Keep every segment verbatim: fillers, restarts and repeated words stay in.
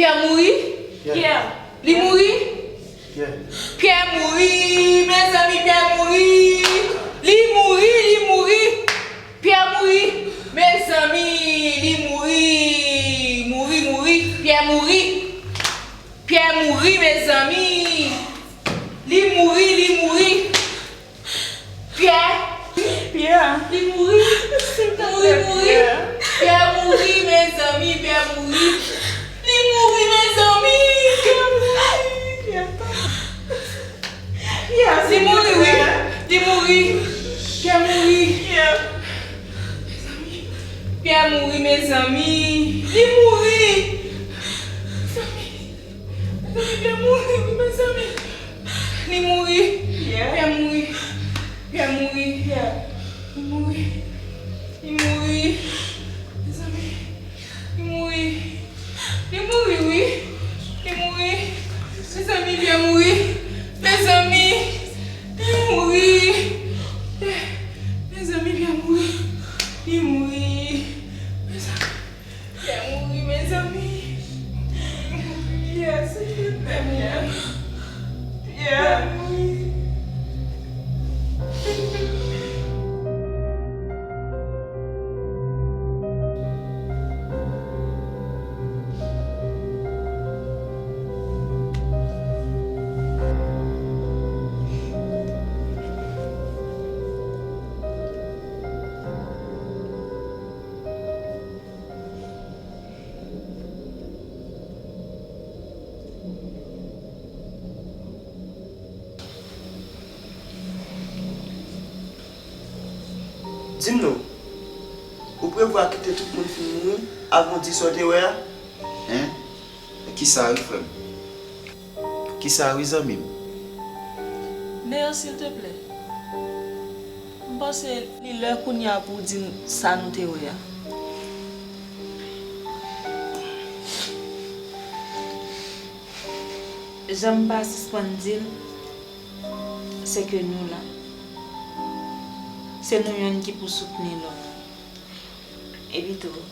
Pyè mouri? Pyè. Li mouri? Pyè. Pyè mouri, mezanmi, Pyè mouri. Li mouri, li mouri. Pyè mouri, mezanmi, li mouri. Mouri, mouri, Pyè mouri. Pyè mouri, mezanmi. Li mouri, li mouri. Pyè. Pyè. Li mouri. Mouri, mouri. Pyè. Pyè mouri, mezanmi, Pyè mouri. Li mouri, mezanmi. Pyè mouri. Pyè, Pyè, li mouri, wi. Li mouri. Pyè mouri. Pyè. Pyè mouri, mezanmi. Li mouri. Mezanmi, Pyè mouri, wi, mezanmi. Li mouri. Pyè. Pyè mouri. Pyè mouri. Pyè. Li mouri. Li mouri. Mezanmi. Li mouri. Li mouri, wi. Li mouri. Mezanmi, Pyè mouri. Mezanmi. Li mouri. Mezanmi, Pyè mouri. Li mouri. Mezanmi. Pyè mouri, mezanmi. Pyè, silvouplè, Pyè. Pyè mouri. Di m non, ou prevwa kite tout moun fin mouri avan w di sa w te wè a? Hein? Kisa wi, frè m? Kisa wi, zanmi m? Neo, silteplè. M panse li lè kounye a pou w di m sa nou te wè a. Jan m pa sispann di l, se ke nou la. Se nou youn ki pou soutni lòt. Epi tou,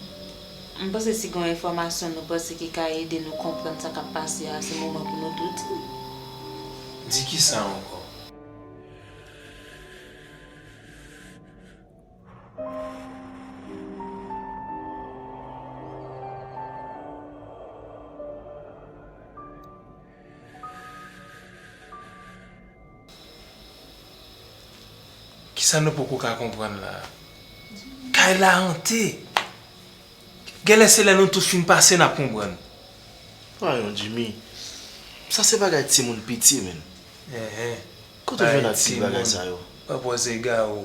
m panse si gen yon enfòmasyon nou panse ki ka ede nou konprann sa k ap pase a, se moman pou nou tou di l. Di kisa ankò? Kisa nou poko ka konprann la a? Kay la ante. Genlè se lè nou tout fin pase n ap konprann. Voyons, Jimmy. Sa se bagay timoun piti, menn. Enhen. Kote w jwenn ak ti bagay sa yo? Pa poze gawo.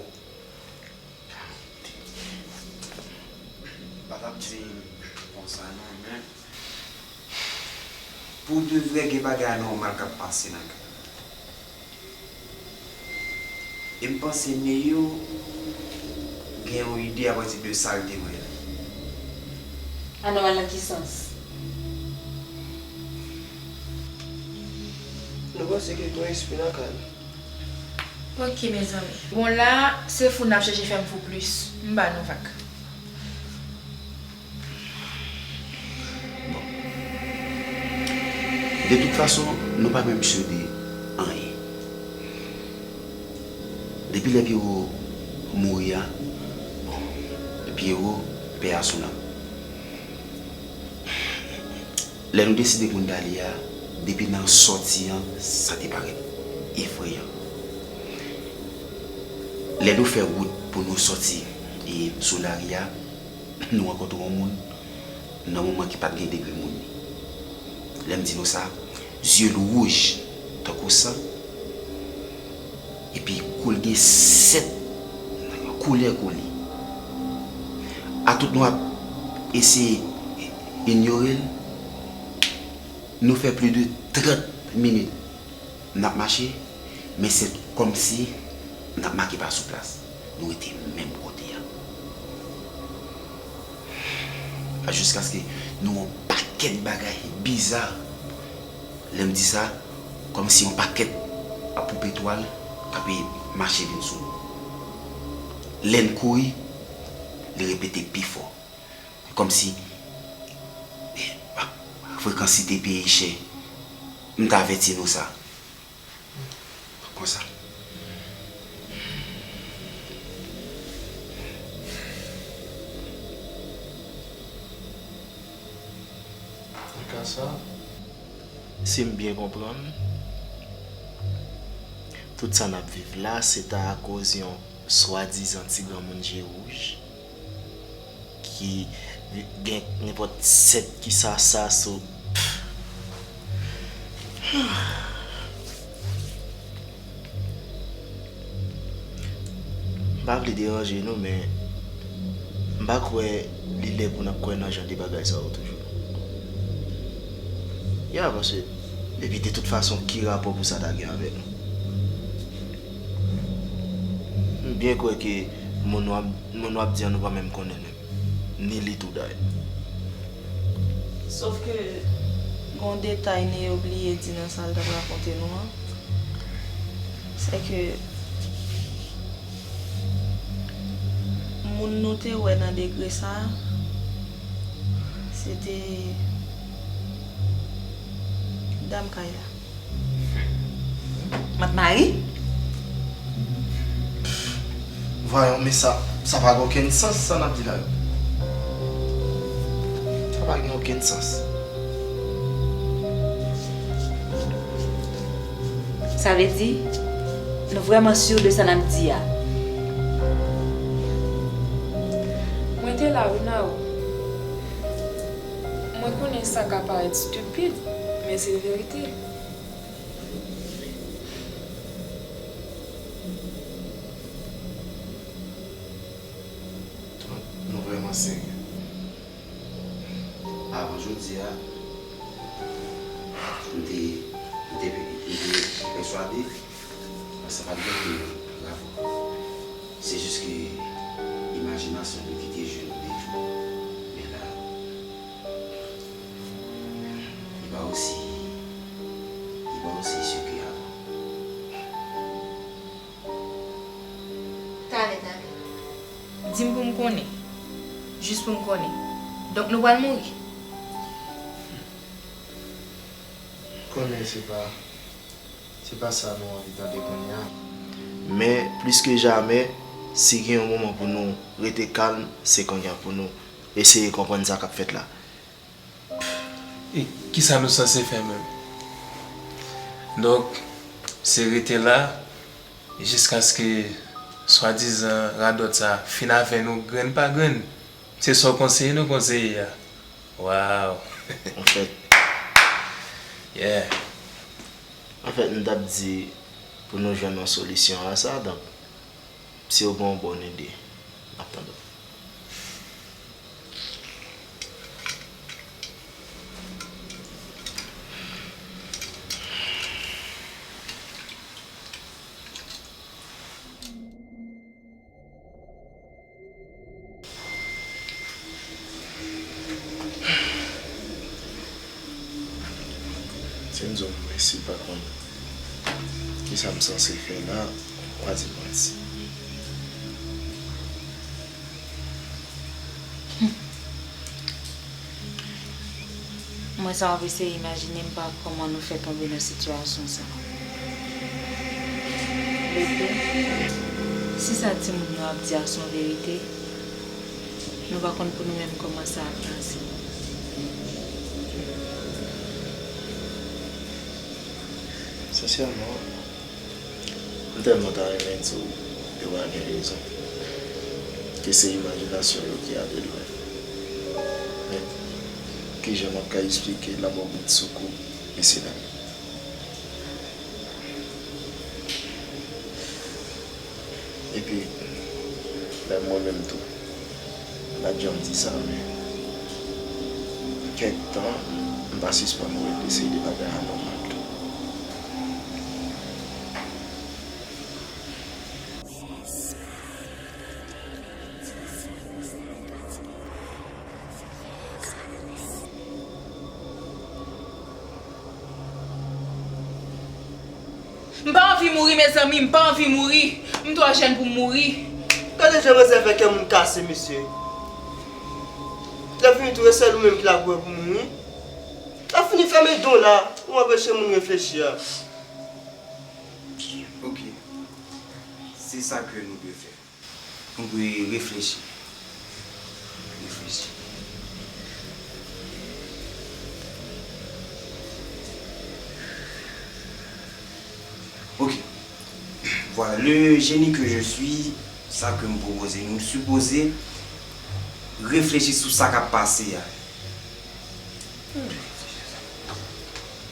Pa t ap di konsa non, men pou de vrè gen bagay anòmal k ap pase nan kay la. E m panse Neo gen yon ide apati de sa l te wè a. Anòmal nan ki sans? Nou panse ke gen yon espri nan kay la. Ok, mezanmi. Bon, la, se fou n ap chèche fè m fou plis. M ba nou vag. Bon. De tout fason, nou pa menm si de anyen. Depi lè Pyero mouri a, bon, Pyero, paix à son âme. Lè nou deside pou n t ale a, depi nan sòti an, sa te parèt efreyan. Lè nou fè wout pou nou sòti e sou lari a, nou rankontre yon moun nan moman ki pa t gen degre moun li. Lè m di nou sa, zye l wouj tankou san, epi kou l gen sèt koulè kou li. Atout nou ap eseye inyore l, nou fè plis de trant minit n ap mache, men se kòmsi n ap make pa sou plas. Nou rete menm kote a. A jiskaske nou wè yon pakèt bagay biza. Lè m di sa, kòmsi yon pakèt a poupe twal k ap mache vin sou nou. Lè n kouri, li repete pi fò. Kòmsi, eh, ah, Frekansite peyi chè. M t avèti nou sa. Konsa. Nan ka sa, si m byen konprann, tout sa n ap viv la, se ta akoz yon swadizan ti granmoun je wouj ki gen nenpòt sèt ki sa sa sou. M pa vle deranje nou, men m pa kwè li lè pou n ap kwè nan jan de bagay sa yo toujou. Ya, paske, epi de tout fason, ki rapò pou sa ta gen avèk nou? M byen kwè ke moun w ap, moun w ap di an nou pa menm konnen menm. Ni li tou dayè. Sòf ke gen yon detay Neo bliye di nan sa l t ap rakonte nou an, se ke moun nou te wè nan degre sa a, se te dam kay la. Mad Mari? Vwayon, men sa, sa pa gen okenn sans, sa n ap di la yo. Sa pa gen okenn sans. Sa vle di, nou vrèman si de sa n ap di a? Mwen te la wi, Nao. Mwen konnen sa ka parèt stipid, men se verite. Nou vrèman serye. Avan jodi a, m te, m te, m te pèswade sa pa t gen anyen rapò. Se jis ke imajinasyon nou kite jwe nou de tou. Men la, li pa osi, li pa osi si ke avan. Talè, talè. Di m pou m konnen. Jis pou m konnen. Donk nou pral mouri? Konnen se pa, se pa sa nou anvi tande kounye a. Men, plis ke jamè, si gen yon moman pou nou rete kalm, se kounye a pou nou eseye konprann sa k ap fèt la. E kisa nou sanse fè menm? Donk, se rete la jiskaske swadizan radòt sa fin avè nou grenn pa grenn. Se sa w konseye nou konseye a. Waw! Anfèt, yeah. Anfèt, m t ap di pou nou jwenn yon solisyon a sa, donk, si w gen yon bòn ide, n ap tann ou. Si m di w mèsi, pa konn kisa m sanse fè la, w a di m manti. Mwen sa w ap eseye imajine m pa kòman nou fè tonbe nan sitiyasyon sa. Bebe, si sa timoun yo ap di a se yon verite, nou pa konn pou nou menm kòman sa ap pase. Sensyèman, m tèlman ta renmen di w yo pa gen rezon, ke se imajinasyon yo ki ale lwen. Men, kijan m ap ka esplike lanmò bout sou kou mesye dam yo? Epi, menm mwen menm tou, m pa t janm di sa, men kèk tan, m pa sispann wè ke se de bagay anòmal tou. M pa anvi mouri, mezanmi, m pa anvi mouri. M twò jèn pou m mouri. Gade jan manzè fè kè moun kase, mesye. Lè fini tou, e sèl ou menm ki la pou wè pou mouri. Ni fèmen don la, ou anpeche moun reflechi a. Ok. Se sa ke nou dwe fè. Nou dwe reflechi. Reflechi. Ok. Voilà, le génie que je suis, sa ke m pwopoze, nou sipoze reflechi sou sa k ap pase a.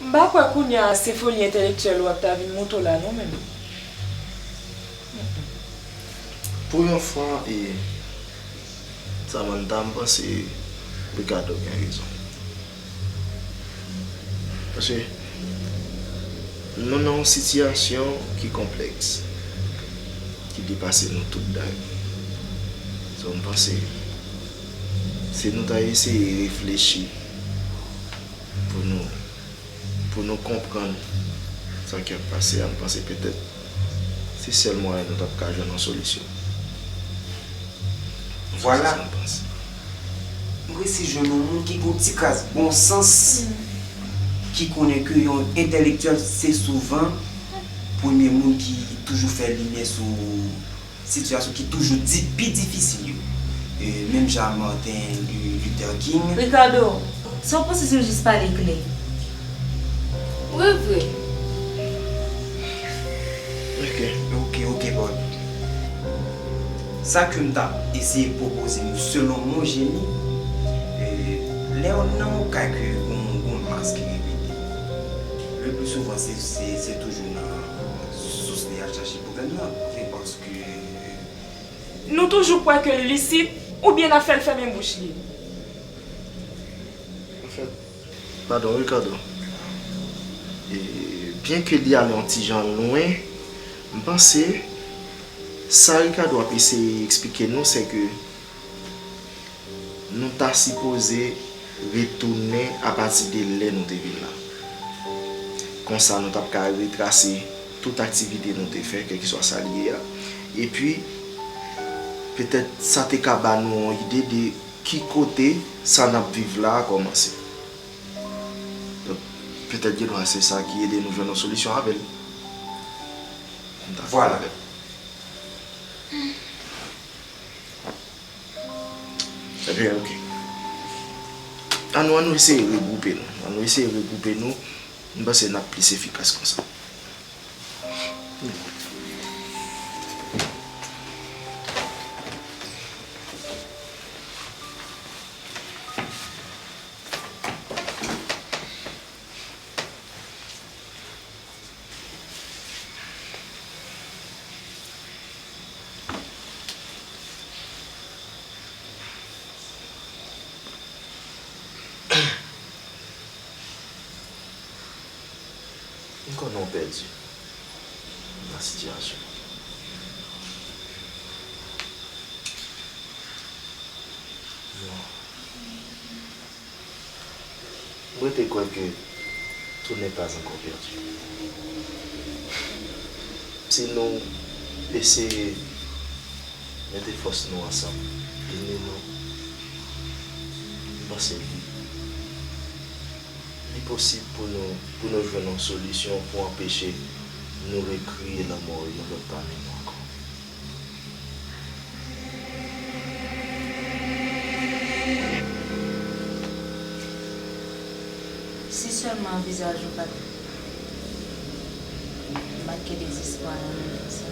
M pa kwè kounye a se foli entèlektyèl ou ap ta vin montre w la non menm. Pou yon fwa, e, Samantha, m panse Ricardo gen rezon. Paske nou nan yon sitiyasyon ki konplèks, ki depase nou tout dayè. So, m panse, si nou ta eseye reflechi pou nou, pou nou konprann sa k ap pase a, m panse petèt se sèl mwayen nou t ap ka jwenn yon solisyon. Vwala. Se sa m panse. M resi jwenn yon moun ki gen yon ti kras bon sans, ki konnen ke yon entèlektyèl se souvan premye moun ki toujou fè limyè sou sitiyasyon ki toujou di, pi difisil yo. E, menm jan a Martin Lu-, Luther King. Ricardo, sa w panse si nou jis pale klè? Wi, vre. Ok. Ok, ok, Paul. Sa ke m t ap eseye pwopoze nou, selon mon jeni, e, lè w nan yon kay ke gon, gon mas ki repete, le pli souvan se, se, se toujou nan sous li y ap chache pwoblèm nan. Se paske nou toujou kwè ke l lisid oubyen n ap fè l fèmen bouch li. Anfèt, padon, Ricardo. E, byenke li ale yon ti jan lwen, m panse sa Ricardo ap eseye eksplike nou, se ke nou ta sipoze retounen apati de lè nou te vin la. Konsa, nou t ap ka retrase tout aktivite nou te fè, kèlkeswa sa li ye a. Epi, petèt, sa te ka ba nou yon ide de ki kote sa n ap viv la a kòmanse. Donk, petèt, gendwa se sa ki ede nou jwenn yon solisyon avè l. M dakò avè l. Ebyen, ok. Ann nou, ann nou eseye regwoupe nou. Ann nou eseye regwoupe nou. M panse n ap plis efikas konsa. M konnen w pèdi nan sitiyasyon. Non. M rete kwè ke tout n'est pas encore perdu. Si nou eseye mete fòs nou ansanm, ini nou, m panse li, li posib pou nou, pou nou jwenn yon solisyon pou anpeche nou rekreye lanmò yon lòt pami nou ankò. Si sèlman vizaj ou pa t make dezespwa nan moman sa,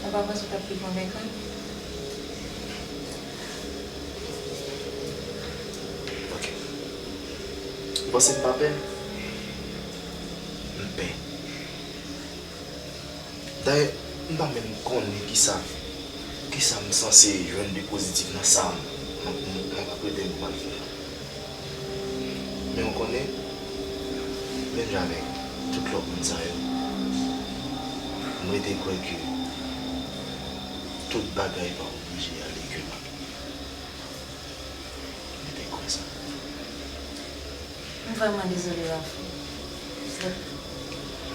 ou pa panse w t ap pi konvenkan? Ok. Ou panse m pa pè? M pè. Dayè, m pa menm konnen kisa, kisa m sanse jwenn de pozitif nan sa m, m, m, m ap rete m pou m al fè. Men w konnen, menm jan avèk tout lòt moun sa yo, m rete kwè ke tout bagay pa oblije ale ke m ap M te kwè sa. M vrèman dezole, Rafou.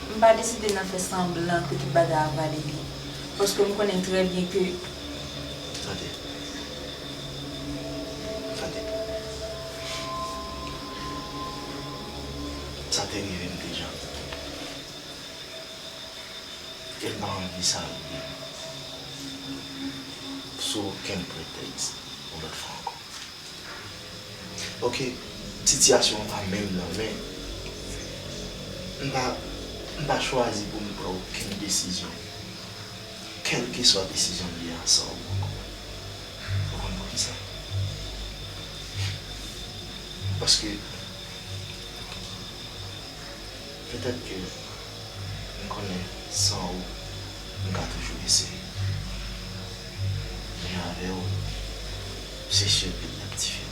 M pa deside nan fè sanblan ke tout bagay ap vale byen. Paske m konnen trè byen ke... Tande. Tande. Tèlman anvi sa rive m sou okenn pretèks yon lòt fwa ankò. Oke, sitiyasyon an pa menm nan, men m pa, m pa chwazi pou m pran okenn desizyon, kèlkeswa desizyon l ye a, san ou ankò. Ou konn poukisa? Paske petèt ke m konnen san ou, m ka toujou eseye. Men avè w, se syèl ki t ap dife.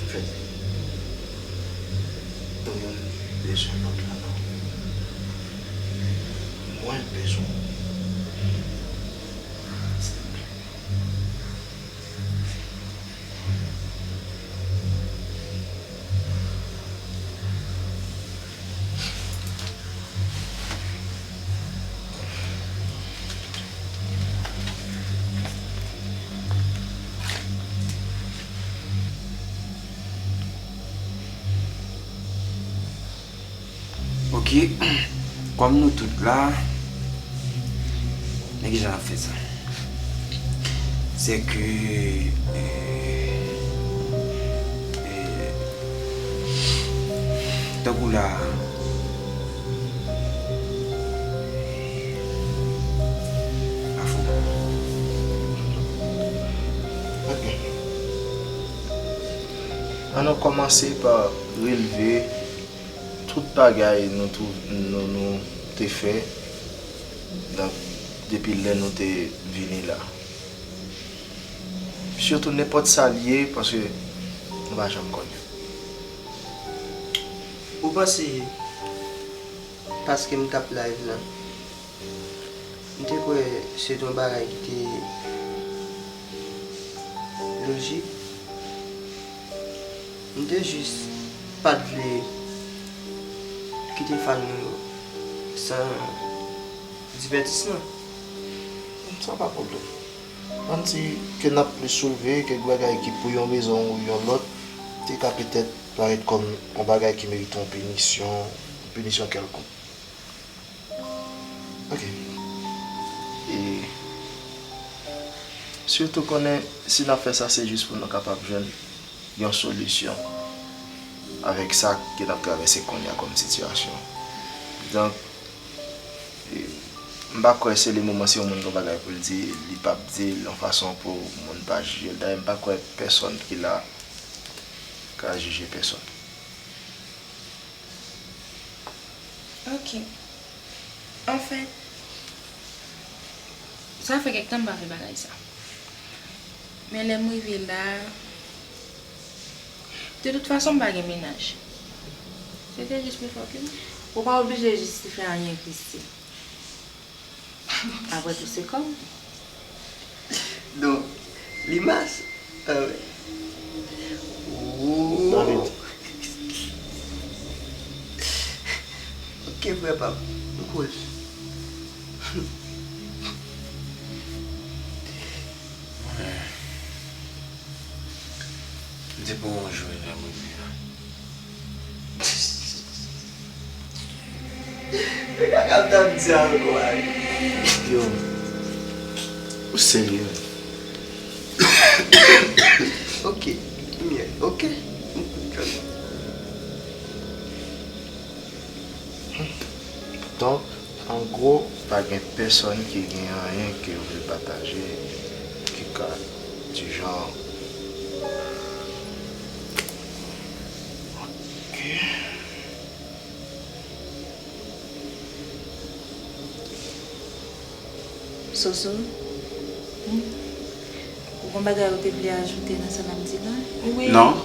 Anfèt, nou youn bezwen lòt la, non. Mwen bezwen w. Silvouplè. Oke, kòm nou tout la, men kijan n ap fè sa? Sèke, eh, eh, tankou la, afou. Oke. Ann nou kòmanse pa relve tout bagay nou twou-, nou, nou te fè, donk, depi lè nou te vini la. Sitou nenpòt sa l ye, paske nou pa janm konnen. Ou panse paske m t ap live la, m te kwè se t yon bagay ki te lojik. M te jis pa t vle kite fan nou yo san divètisman. Sa pa pwoblèm. Ann di ke n ap plis soulve kèk bagay ki pou yon rezon ou yon lòt, te ka petèt parèt kòm yon bagay ki merite yon pinisyon, pinisyon kèlkonk. Oke. E sitou konnen si n ap fè sa, se jis pou nou kapab jwenn yon solisyon avèk sa ke n ap travèse kounye a kòm sitiyasyon. Donk, e, m pa kwè se le moman si yon moun gen bagay pou l di, li p ap di l yon fason pou moun pa jije l. Dayè, m pa kwè pèsonn ki la ka jije pèsonn. Ok. Anfèt, sa fè kèk tan m pa fè bagay sa. Men lè m rive la, de tout fason, m pa gen mennaj. Se te jis pou fòk yo. Ou pa oblije jistifye anyen, Christie. Apre tou, se kòb. Donk, li mas. Ah wi. Ooo. David. Ok, frè pa m. M kouz. M te pran yon jwe lè m rive a. Yo, ou serye? Ok, mwen, ok. Donk, an gwo, pa gen pèsonn ki gen anyen ke yo vle pataje ki ka di jan. Ok. Soso, hmm? Ou gon bagay ou te vle ajoute nan sa n ap di la? Wi. Non.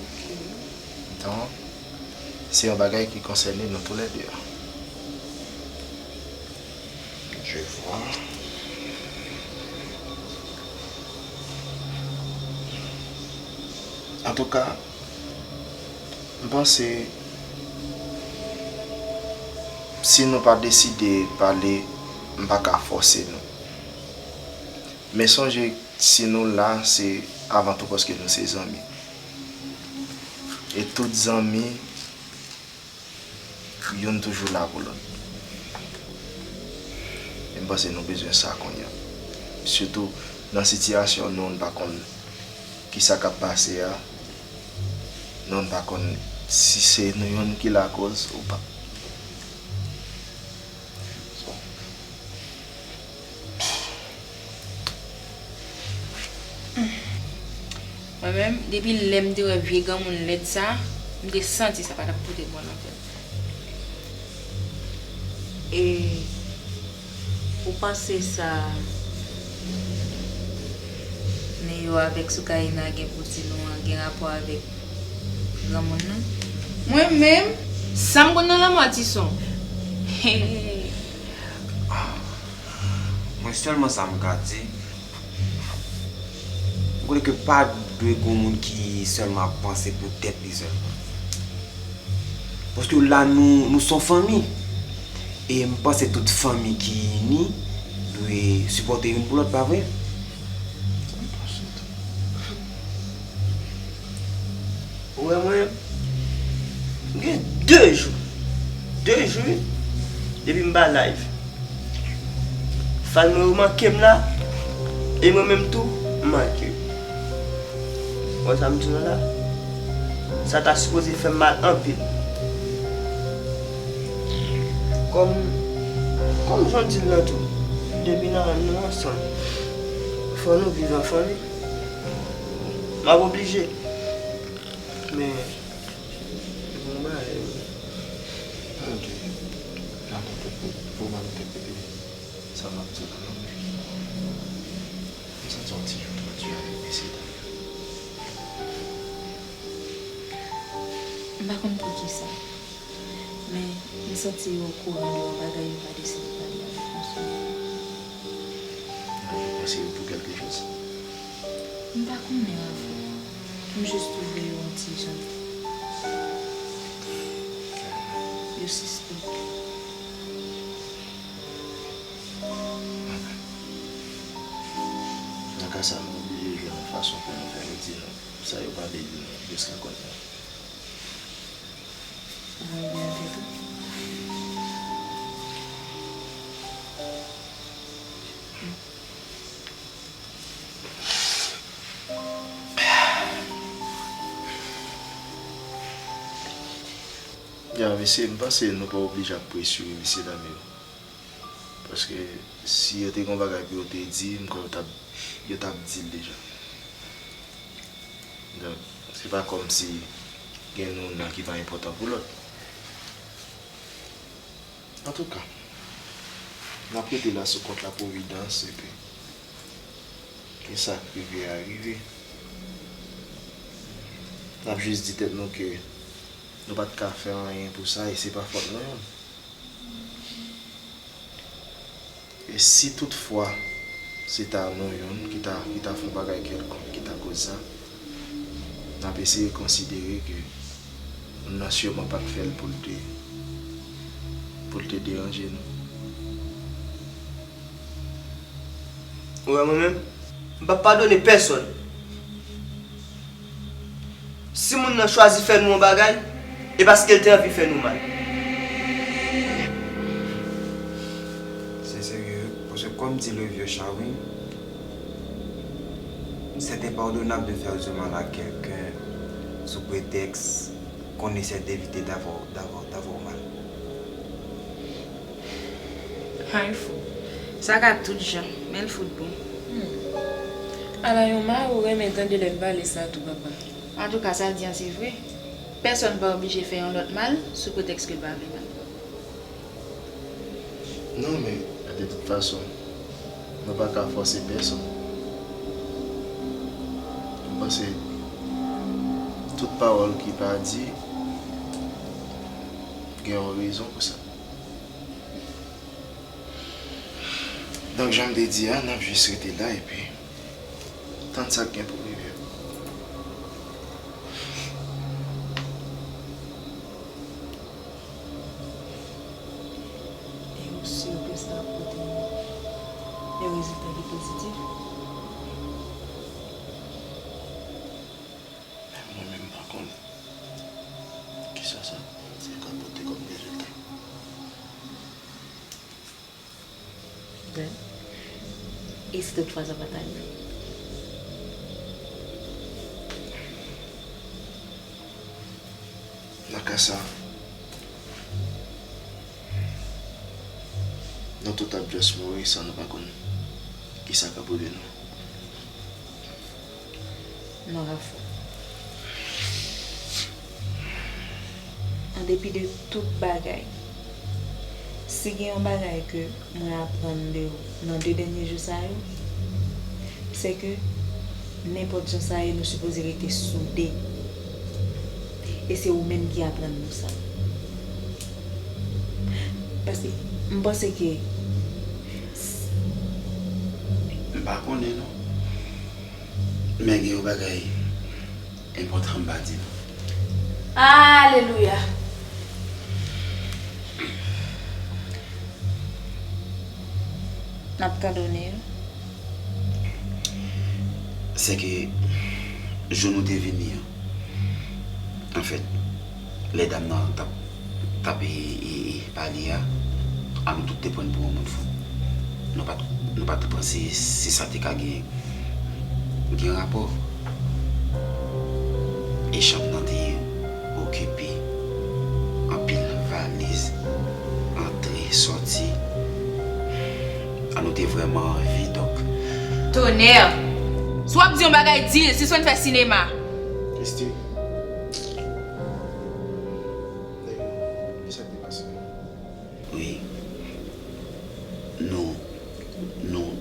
Ok. Donk, se yon bagay ki konsène nou toulède. Je vois. Antouka, m panse si nou pa deside pale M pa ka fòse nou. Men sonje, si nou la, se avan tou paske nou se zanmi. E tout zanmi, youn toujou la pou lòt. E m panse nou bezwen sa kounye a. Sitou nan sitiyasyon nou, n pa konn kisa k ap pase a. Nou, n pa konn si se nou youn ki lakòz ou pa. So, Mwen menm, depi lè m te wè vye granmoun lèd sa, m te santi sa pa t ap pote bon nan fè l. E ou panse sa Neyò avèk Soukaina gen pou di nou an gen rapò avèk granmoun nan? Mwen menm, sa m konn nan lanmò a Tison? Hey. Mwen sèlman sa m ka di, m konnen ke pa dwe gen moun ki sèlman ap panse pou tèt li sèlman. Paske la nou, nou s on fanmi. E m panse tout fanmi ki ini dwe sipòte youn pou lòt, pa vre? Ou wè mwen, m gen de jou, de jou wi, depi m pa live. Fan mwen yo manke m la, e mwen menm tou, m manke yo. Ou wè sa m di nou la? Sa ta sipoze fè m mal anpil. Kòm, kòm jan w di l lan tou, depi n a, nou ansanm, fò nou viv an fanmi. M ap oblije. Men, se pa yon bagay, wi. Tande, tande, fò, fò m al entèprete sa m ap di la non. M santi yon ti jan twò di avèk mesye dam yo. M pa konn poukisa, men m santi yo okouran de yon bagay yo pa deside pale avèk nou sou. Ou panse yo pou kèlke chans? M pa konnen avè w. M jis twouve yo yon ti jan. Yo sispèk. Nan ka sa, nou oblije jwenn yon fason pou nou fè yo di nou sa yo pa vle di nou jiska kounye a. Ou wè byen tèt ou. Ya, mesye, m panse nou pa oblije ap presye mesye dam yo. Paske si yo te gen yon bagay pou yo te di, m kwè yo t ap, yo t ap di l deja. Donk, se pa kòmsi gen youn nan ki pa enpòtan pou lòt. Antouka, n ap rete la sou kont la pwovidans epi ke sa k rive a rive. N ap jis di tèt nou ke nou pa t ka fè anyen pou sa e se pa fòt nou youn. E si toutfwa se ta nou youn ki ta, ki ta fè yon bagay kèlkonk ki ta koz sa, n ap eseye konsidere ke moun nan siman pa t fè l pou l te, pou l te deranje nou. Ou wè mwen menm, m p ap padone pèsonn. Si moun nan chwazi fè nou yon bagay, e paske l te anvi fè nou mal. C'est sérieux, parce que comme dit le vieux Charly, c'est impardonnable de faire du mal à quelqu'un sous prétexte qu'on essaie d'éviter d'avoir, d'avoir, d'avoir mal. Ay fou. Sa ka tout jan, men l fout bon. Ala yon mari ou renmen tande lè l pale sa tou papa. Antouka sa l di an se vre. Pèsonn pa oblije fè yon lòt mal sou pretèks ke l pa vle mal. Non, men de tout fason, nou pa ka fòse pèsonn. M panse tout pawòl ki pa di gen yon rezon pou sa. Donk, jan m te di a, n ap jis rete la epi tann sa k gen pou rive. E ou si ke sa ap pote yon Yon rezilta ki pozitif. Men mwen menm m pa konn kisa sa ka pote kòm rezilta. Ben, e si toutfwa sa pa t arive? Nan ka sa, nou tout ap just mouri san nou pa konn kisa k ap rive nou. Non, Rafo. An depi de tout bagay, si gen yon bagay ke mwen aprann de ou nan de dènye jou sa yo, se ke nenpòt jan sa ye, nou sipoze rete soude. E se ou menm ki aprann nou sa. Paske m panse ke M pa konnen non. Men gen yon bagay enpòtan m pa di nou. Alelouya! N ap tande w, Neil. Se ke jou nou te vini an, anfèt, lè dam nan t ap, t ap, e, e, e, pale a, a nou tout te pran l pou yon moun fou. Nou pa t, nou pa t panse si sa te ka gen, gen rapò. E chanm nan te okipe, anpil valiz, antre, sòti. A nou te vrèman anvi, donk. Tonè! Si w ap di yon bagay, di l, sispann fè sinema. Christy. Nèg yo, kisa k te pase? Wi. Nou, nou,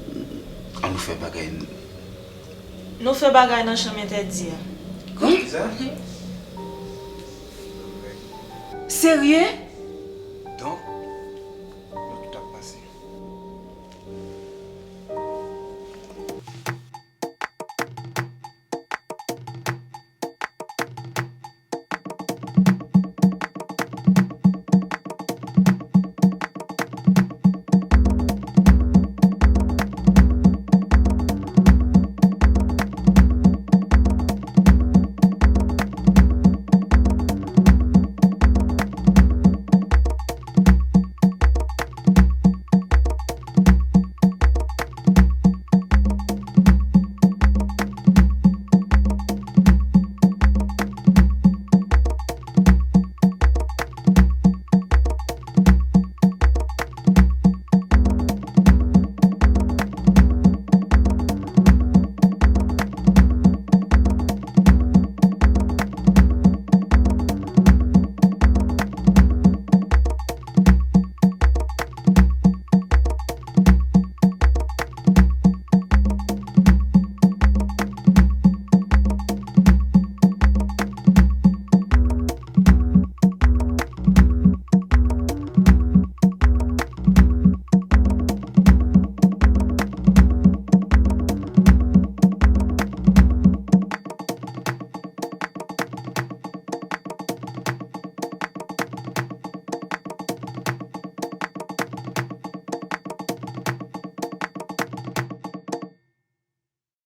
an nou fè bagay. Nou fè bagay nan chanm entèdi a. Kisa? Serye?